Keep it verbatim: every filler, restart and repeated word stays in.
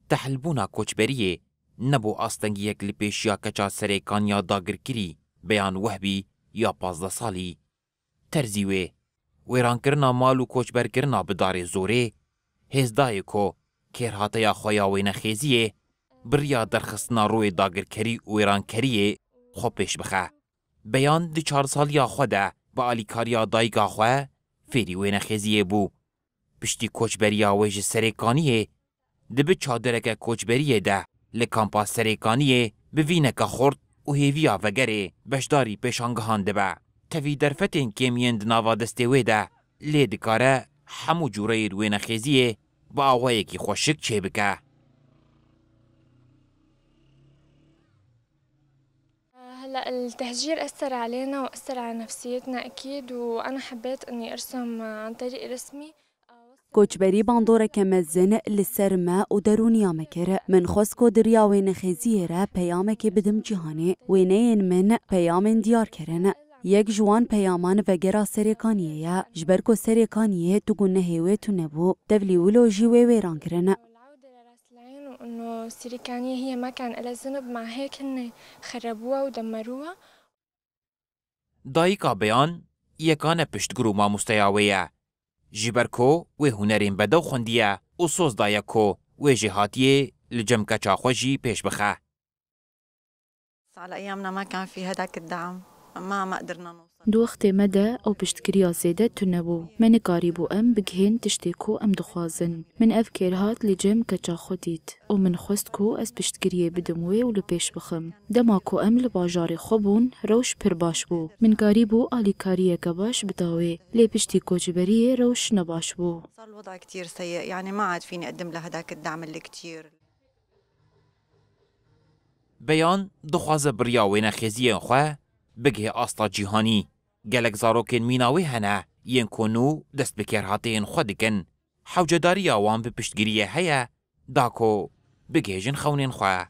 Tehlbûna koçberiyê nebû astengiyek li pêşiya keça serêkaniya dagirkirî Beyan Wehbî ya pazdeh salî. Terzî wê, wêrankirina mal û koçberkirina bi darê zorê, hêzdayê ku kêrhateya xwe ya wênexêziyê bi riya derxistina rûyê dagirkerî û wêrankeriyê xwe pêş bixe. Beyan di çar saliya xwe de bi alîkariya dayika xwe fêrî wênexêziyê bû. Piştî koçberiya wê ji Serêkaniyê, dibi çadireke koçberiyê de li kampa Serêkaniyê bi vîneke xurt û hêviya vegerê beşdarî pêşangihan dibe. Tevî derfetên kêm yên di nava destê wê de lê dikare hemû cûreyên wênexêziyê bi awayekî xweşik çêbike. هلأ التهجير أثر علينا وأثر على نفسيتنا أكيد، وأنا حبيت إني أرسم عن طريق رسمي. Koçberî bandoreke mezin li ser me û derûniya me kir. Min xwest ku di riya wênexêziyê re peyamekê bidim cîhanê. Wêneyên min peyamên diyar kirin. Yek ji wan peyaman vegera Serêkaniyê ye. Ji ber ku Serêkaniyê tu gunehê wê tune bû. Tevlî wilo jî wê wêran kirin. العودة لراس العين، وإنه السريكانية هي ما كان لها ذنب، مع هيك هن خربوها ودمروها. Dayika Beyan yekane piştgir û mamosteya wê ye. Ji ber ku wê hunerên bedew xwendiye û soz daye ku wê jêhatiyê li cem keça xwe jî pêş bixe. بس على أيامنا ما كان في هداك الدعم، ما ما قدرنا نوصل. Di wextê me de ew piştgiriya zêde tune bû. Me nikarîbû em bigihên tiştê ku em dixwazin. Min ev kêrhat li cem keça xwe dît û min xwest ku ez piştgiriyê bidim wê û li pêş bixim. Dema ku em li bajarê xwe bûn, rewş pir baş bû. Min karîbû alîkariyeke baş bida wê, lê piştî koçberiyê rewş ne baş bû. صار الوضع كتير سيء، يعني ما عاد فيني أقدم لهداك الدعم اللي كتير. Beyan dixwaze bi riya wênexêziyên xwe bigihê asta cîhanî. Gelek zarokên mîna wê hene yên ku nû dest bi kêrhateyên xwe dikin. Hewcedariya wan bi piştgiriyê heye da ku bigihêjin xewnên xwe.